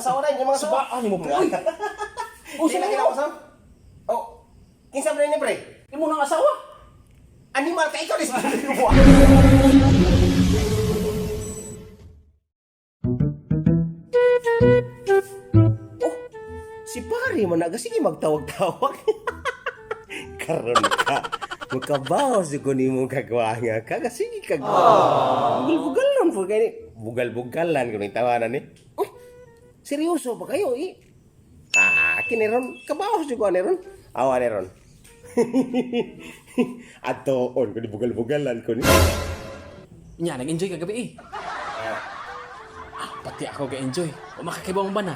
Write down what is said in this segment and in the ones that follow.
Asawa na, yung mga asawa. Sabaan mo pre. Uy. Oh, sila sila na asawa. Oh, kinsa ba ni pre? Imo nang asawa. Animal ka ikaw ni. Oh, si pare man naga sige magtawag-tawag. Karon ka. Makabaw si ko nimo kagwanga ka kasi sige kag. Bugal-bugalan po kay ni. Bugal-bugalan ko ning tawanan ni. Oh, seryoso ba kayo eh? Ah, kini ron kabaw si ko ani ron. Awa ni ron. Ato on ko ni bugal-bugalan ko ni. Nya nag-enjoy kagabi eh. Ah, pati ako ga-enjoy. O makakibaw ba na?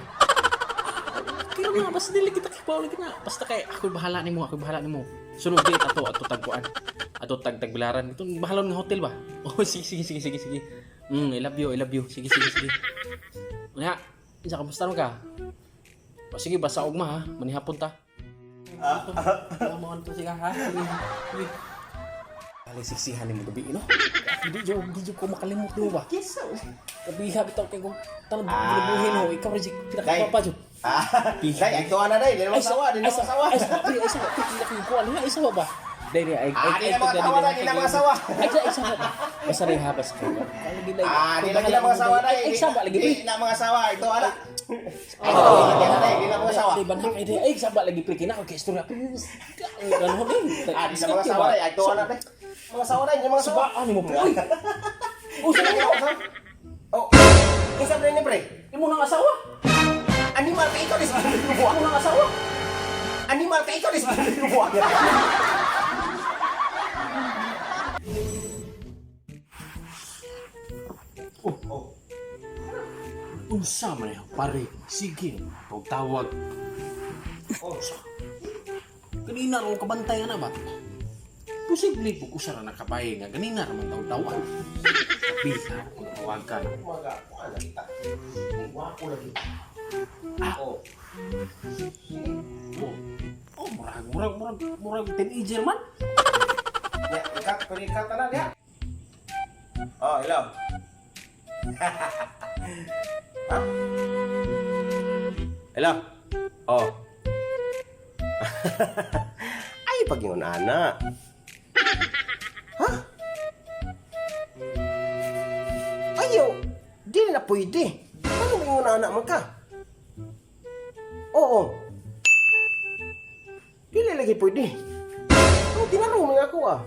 Kaya nga, basta dili kita kibaw lagi na. Basta kay ako bahala nimo, ako bahala nimo. Sunod date ato ato tagkuan. Ato tagbilaran. Ito bahalon nga hotel ba? Oh, sige sige sige sige sige. I love you, I love you. Sige sige sige. Unya, isa kamusta man ka? O sige, basta ugma ha. Manihapon ta. Mo to sige ha. Sige. Sige. Alisiksihan nimo gabi no. Di jud ko makalimot nimo ba? Kinsa? Kabiha bitaw kay kung tanong buhin ho, ikaw rin pinakapapa jud. Ah, dai ato ana dai, di na masawa, di na masawa. Ay, sa, ay, sa, ay, ay, sa, ba? Dai, dai, ay, Ah, di na mga asawa, dai, di na mga asawa. Ay, sa, ay, sa, ba? Basta rin ha, basta kayo. Ah, di lagi na mga asawa dai. Ay, sa ba lagi Di pre? na mga asawa, ito ana. Ay, di na dai, di na mga asawa. Di banhak ay, ay, sa ba lagi pre kina okay istorya. Ganon eh. Ah, di na mga asawa dai, ato ana dai. Mga asawa dai, di mga asawa. Sabaan mo pre. Uy. Oh, Sila sila na asawa. Oh, kinsa ba ni pre? Imo nang asawa. Animal ka ikaw ni. Imo nang asawa. Animal ka ikaw ni. Oh. Unsa man eh, pare. Sige, pagtawag. Oh. Kanina raw kabantay na ba? Posible po ko siya nakabay nga ganina ra man daw-dawan. Kabiha kung tawagan. Maga, kuha na kita. Wapo lagi. Ah. Oh. Oh, oh murag murag murag murag teenager man. Ya, ikat, pwede ikat na dia. Oh, hello. Ha? Hello. Oh. Ay, pagingon ana. Ha? Ayaw, di na pwede. Ano ingon ana man ka? Oo. Dili lagi pwede. Oh, tinarong nga ako ah.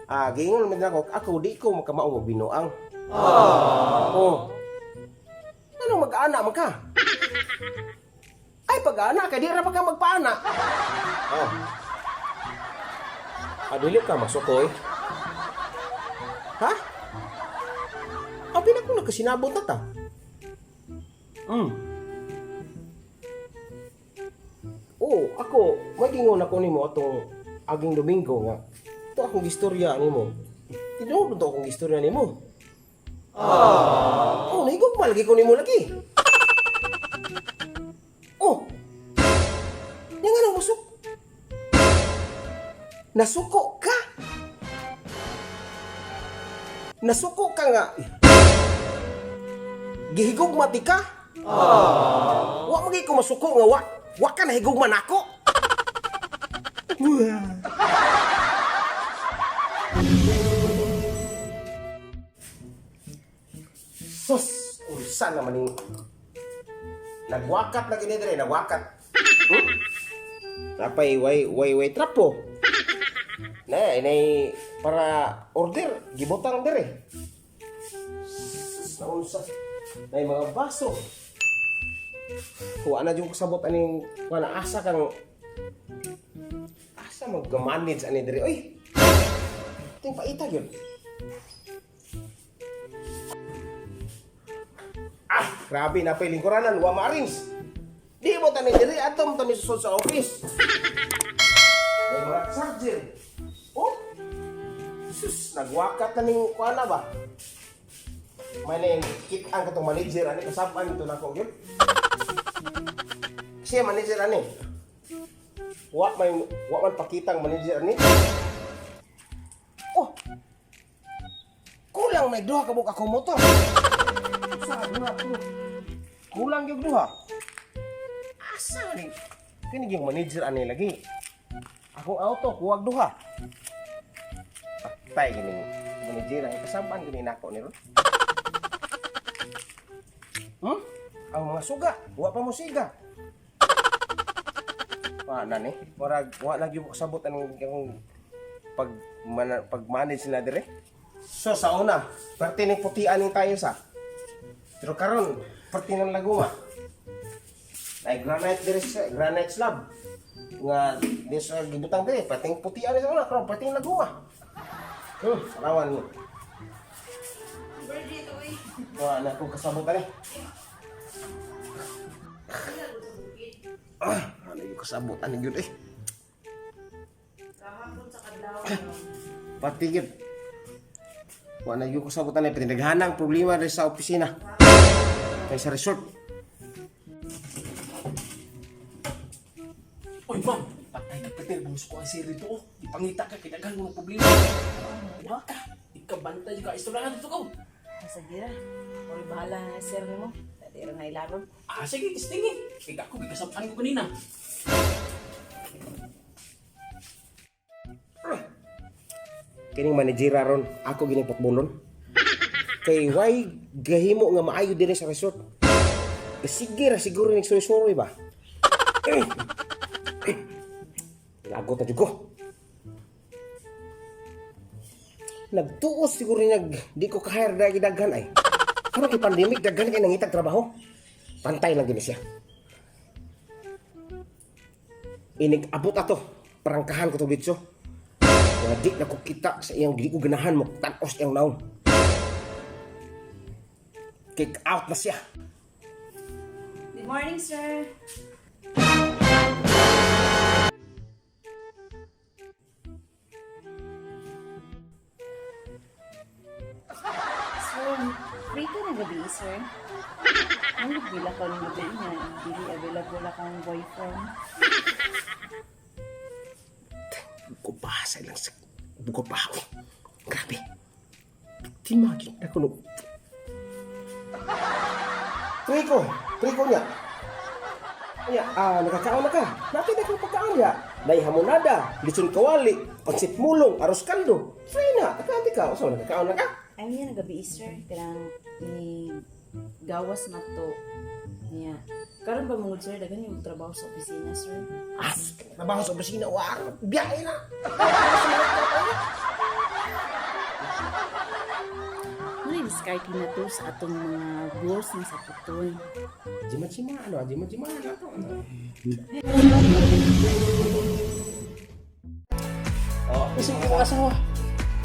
Ah, giingon man ako, ako di ko makamao magbinuang. Oh. Ano mag-ana man ka? Ay, pag-ana ka, di ra pa ka magpaana. Oh. Ah, dili ka masukoy. Ha? Abi na ko nagkasinabot na ta. Oo, ako, magingon ako nimo atong aging Domingo nga. Ito akong istorya nimo. Tinuod to akong istorya nimo. Oh, nahigugma lagi ko nimo lagi. Oh. Nya nga nang musok. Nasuko ka. Nasuko ka nga. Gihigugma ti ka. Wa magay ko masuko nga wa. Wa ka nahigugma nako. Sus, unsa naman ning nagwakat na gini dire, nagwakat. Napay way way way trapo. Na inay para order gibutang dire. Sus, naunsa. Nay mga baso. Wa na jud ko sabot aning wala asa kang asa mag-manage ani dire. Oy. Ting paita gyud. Ah, grabe na pa'y lingkuranan, wa maarings. Di mo tani diri atom tani susod sa office. May mga charger. Oh. Sus, nagwakat na ning kuana ba? May ning kit ang katong manager ani kasapan ito nako gyud. Siya manager ani. Wa may wa man pakitang manager ani. Oh. Kulang may duha ka buok akong motor. Usa, duha, tulo. Kulang yung duha. Asa ni? Kini yung manager ani lagi. Akong auto kuwag duha. Patay gini manager ang kasaban gini nako ni ron. Ang mga suga, wa pa mo siga. Wa na ni. Murag wa lagi mo kasabot ang ang pag manage nila dire. So sa una, parte ning putian ning tayo sa. Pero karon, parte ng Laguna. Ay granite dire sa granite slab. Nga di sa gibutang dire, pating putian ni sa una, karon parte ng Laguna. Sarawan ni. Wa na ko kasabot ani. Ah, ano yung kasabot ani gyud eh. Pati gyud. Wa na gyud kasabot ani pinaghanang problema diri sa opisina. Kay sa resort. Uy, ma'am! Patay ka, Peter. Bumus ko ang sir dito. Oh. Ipangita ka, kay daghan mo ng problema. Wa ka. Ikabantay ka. Istoryahan dito ko. Sige ra. Ori bahala nga sir nimo. Dali ra na ilabang. Ah, sige, tistingin. Kay ako, gikasapan ko kanina. Kining manejera ron, ako gini putbolon. Kay why gahimo nga maayo diri sa resort? Eh, sige ra siguro ning suroy ba. Eh. Eh. Lagot na jud ko. Nagtuos siguro ni nag di ko ka-hire dahil daghan ay. Karon kay pandemic daghan kay nangitag trabaho. Pantay lang gini siya. Inig abot ato, prangkahan ko to bitso. Nga di na ko kita sa iyang dili ko ganahan mo tanos iyang naong. Kick out na siya. Good morning, sir. Sir, free ka na gabi, sir? Ang gila ko ng gabi niya. Dili available akong boyfriend. Buko pa sa ilang sa buko pa ako. Grabe. Biktima gyud na kuno. Triko, triko niya. Niya, nakakaon na ka. Nakita ko pagkaon niya. Nay hamonada, litson kawali, pansit mulong, aros kaldo. Free na. Nakati ka. So, nakakaon na ka. Ayaw niya na gabi, sir. Kanang ni gawas na to. Niya. Karon ba mungod, sir? Daghan yung trabaho sa opisina, sir. As, trabaho sa opisina, wa, biyahe na. Muna discard na to sa atong mga goals na sa puton. Jima-jima, ano, jima-jima na to. Ano? Oh, Isa ko mga asawa.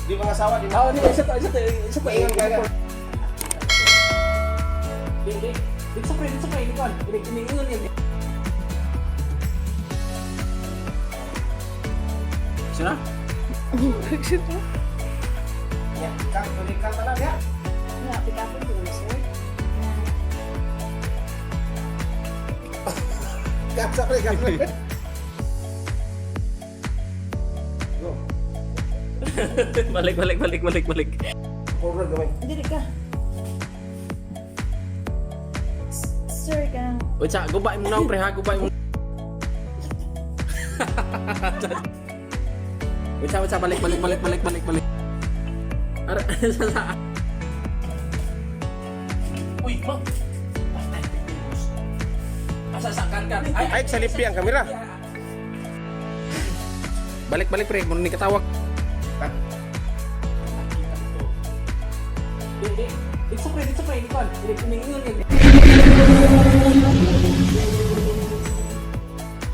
di mga asawa, di Ah, di, isa to, isa to, isa to. Ingon ka ka. Di, di. Dito sa pre, dito sa pre. Ikaw, ingon yan. Sino? Ya, kang, tuloy kang tanan, ya. Nga, pikapon ko, sir. Kang sa pre, kang pre. Go. Balik, balik, balik, balik, balik. Forward gamay. Dili ka. Sir, kanang Uy, sa, gubain mo na, pre, ha? Gubain mo. Wait, sa, balik, balik, balik, balik, balik, balik. Ara, sa. Uy, ma'am. Patay, Pilipinos. Asa, sa, kan, kan. Ay, Ay, sa lipi ang kamera. Balik, balik, pre. Muna ni katawag. Ah. Di, di. Dito sa pre, dito sa pre. Ikaw, ingon yan.